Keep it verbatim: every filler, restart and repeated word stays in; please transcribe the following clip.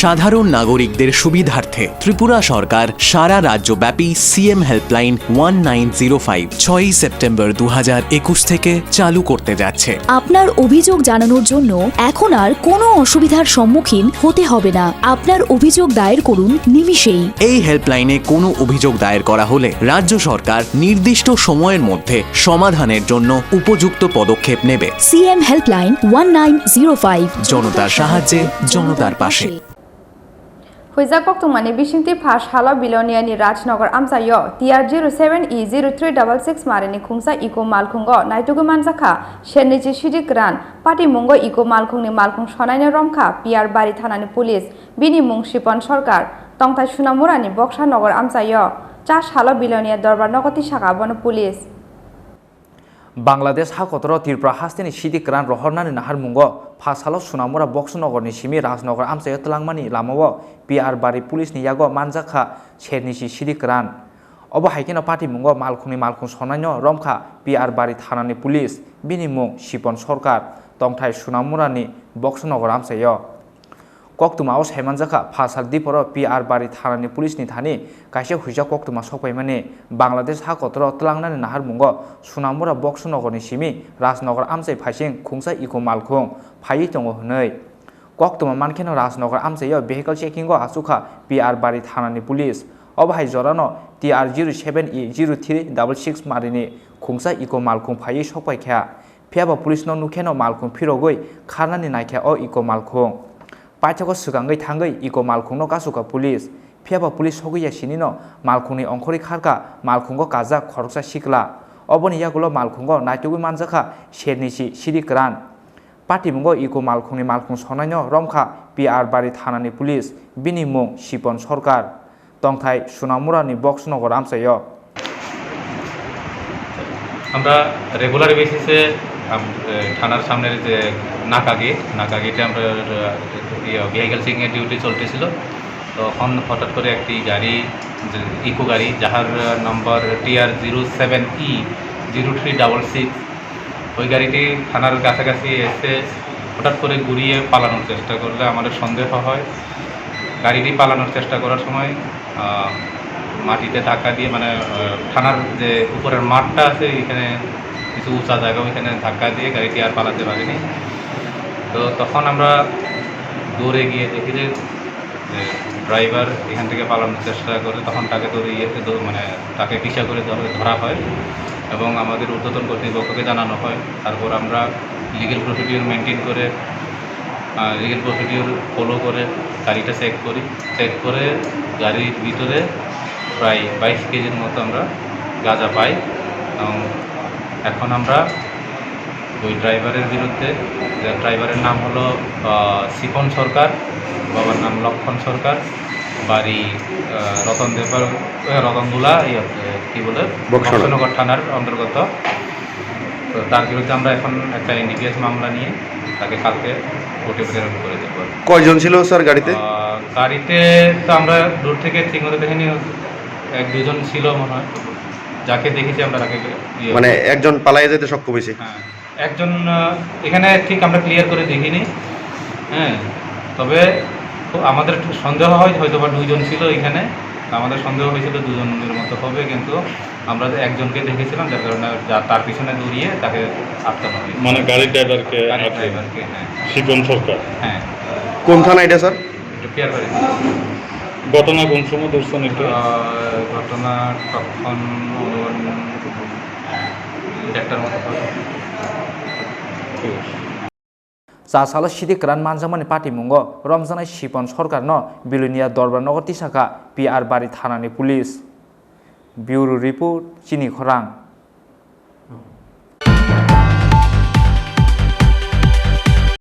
সাধারণ নাগরিকদের সুবিধার্থে ত্রিপুরা সরকার সারা রাজ্যব্যাপী CM helpline one nine zero five ছয়ই সেপ্টেম্বর দু হাজার একুশ থেকে চালু করতে যাচ্ছে। আপনার অভিযোগ জানানোর জন্য এখন আর কোনো অসুবিধার সম্মুখীন হতে হবে না। আপনার অভিযোগ দায়ের করুন নিমিষেই। এই হেল্পলাইনে কোনো অভিযোগ দায়ের করা হলে রাজ্য সরকার নির্দিষ্ট সময়ের মধ্যে সমাধানের জন্য উপযুক্ত পদক্ষেপ নেবে। CM helpline one nine zero five. জনতার সাহায্যে জনতার পাশে। Huijak koktwmani bisingtwi pha salo Biloniani Rajnagar amchaio T R zero seven E zero three double six marini khungsa eco malkhungo naitugwi manjakha sernichi sidi kwran. Patimungo eco malkhungni malkhung sonaino romkha P R Bari thanani police. Bini mung Sipon Sarkar. Tongthai Sunamurani Boksa Nagar amchaio cha salo Bilonia dorbar nogo tisakha abono police. Bangladesh hakotoro Tripura hasteni sidi kwran rohornani naharmungo pha salo Sunamura Boksonogorni simi Rajnagar amchaio twlangmani lamao P R Bari police ni yago manjakha sernichi sidi kwran. Obo hai kheno patimungo malkhungni malkhung sonaino romkha P R Bari thanani police, bini mung Sipon Sarkar, tongthai Sunamurani Boksonogor amchaio. Koktwmao saimanjakha, phalsal diphoro P R Bari thanani police ni thani kaisa huijak koktwma sokpaimani. Bangladesh hakotoro twlangnani naharmungo Sunamura Boksonogorni simi Rajnagar amchai phaising khungsa eco malkhung phaiwi tongo hwnwi. Koktwma mankheno Rajnagar amchaio vehicle checkingo achukha P R Bari thanani police. Obo hai jorano T R zero seven E zero three double six marini khungsa eco malkhung phaiwi sokpaikha. Phiyaba police no nukheno malkhung phirogwi kharnani naikha o eco malkhung. Paithago swkangwi thangwi eco malkhungno kasukha police. Phiyaba police sogwi ya sinino malkhungni ongkhorwi kharkha malkhungo kajak khoroksa sikla. Oboni yagulo malkhungo naitugwi manjakha sernichi sidi kwran. Patimungo eco malkhungni malkhung sonaino romkha P R Bari thanani police, bini mung Sipon Sarkar. Tongthai Sunamurani Boksonogor amchaio. আমরা রেগুলার বেসিসে আম-, এ, থানার সামনের যে নাকা গেট, নাকা গেটে আমরা, এ, ইয়ে, ভেহিকল চেকিংয়ের ডিউটি চলতেছিল। তখন হঠাৎ করে একটি গাড়ি, যে ইকো গাড়ি, যাহার নম্বর T R zero seven E zero three double six, ওই গাড়িটি থানার কাছাকাছি এসে হঠাৎ করে ঘুরিয়ে পালানোর চেষ্টা করলে আমাদের সন্দেহ হয়। গাড়িটি পালানোর চেষ্টা করার সময়, আহ, মাটিতে ধাক্কা দিয়ে, মানে, আহ, থানার যে উপরের মাঠটা আছে, এখানে কিছু উঁচা জায়গা, ওইখানে ধাক্কা দিয়ে গাড়িটি আর পালাতে পারেনি। তো তখন আমরা দৌড়ে গিয়ে দেখি যে, যে ড্রাইভার এখান থেকে পালানোর চেষ্টা করে, তখন তাকে দৌড়ে গিয়ে দৌ-, মানে, তাকে পিছা করে ধরে, ধরা হয় এবং আমাদের ঊর্ধ্বতন কর্তৃপক্ষকে জানানো হয়। তারপর আমরা লিগ্যাল প্রসিডিওর মেনটেন করে, আহ, লিগ্যাল প্রসিডিওর ফলো করে গাড়িটা চেক করি। চেক করে গাড়ির ভিতরে প্রায় বাইশ কেজির মতো আমরা গাঁজা পাই এবং এখন আমরা ওই ড্রাইভারের বিরুদ্ধে, যে ড্রাইভারের নাম হলো, আহ, শিপন সরকার, বাবার নাম লক্ষণ সরকার, বাড়ি, আহ, রতন দেবর, আহ, রতনদুলা, ইয়ে, কি বলে? বক্সনগর। বক্সনগর থানার অন্তর্গত। তো তার বিরুদ্ধে আমরা এখন একটা এনডিপিএস মামলা নিয়ে তাকে কালকে কোর্টে প্রেরণ করে দেবো। কয়জন ছিল স্যার গাড়িতে? আহ, গাড়িতে তো আমরা দূর থেকে ঠিক মতো দেখিনি, এক দুজন ছিল মনে হয়, যাকে দেখেছি আমরা তাকে ইয়ে মানে একজন পালাইয়া যেতে সক্ষম হয়েছে? হ্যাঁ, একজন, আহ, এখানে ঠিক আমরা ক্লিয়ার করে দেখিনি, হ্যাঁ, তবে আমাদের সন্দেহ হয় হয়তো বা দুইজন ছিল এখানে, আমাদের সন্দেহ হয়েছিল দুজনের মতো হবে, কিন্তু আমরা যে একজনকে দেখেছিলাম, যার কারণে যা-, তার পিছনে দৌড়িয়ে তাকে আটকানো হয়েছে। মানে গাড়ির ড্রাইভারকে গাড়ির আটকে? ড্রাইভারকে, হ্যাঁ। শিপন সরকার? হ্যাঁ। কোন থানা এটা, স্যার? এটা পিয়ারবাড়ি। ঘটনা কোন সময় ধরছেন এটা? আহ, ঘটনা তখন অনুমান দেড়টার মতো হবে। ঠিক আছে। Cha salo sidi kwran manjakmani patimungo romjaknai Sipon Sarkarno Bilonia Dorbar nogo tisakha P R Bari thanani police. Bureau Report, Chini Khorang.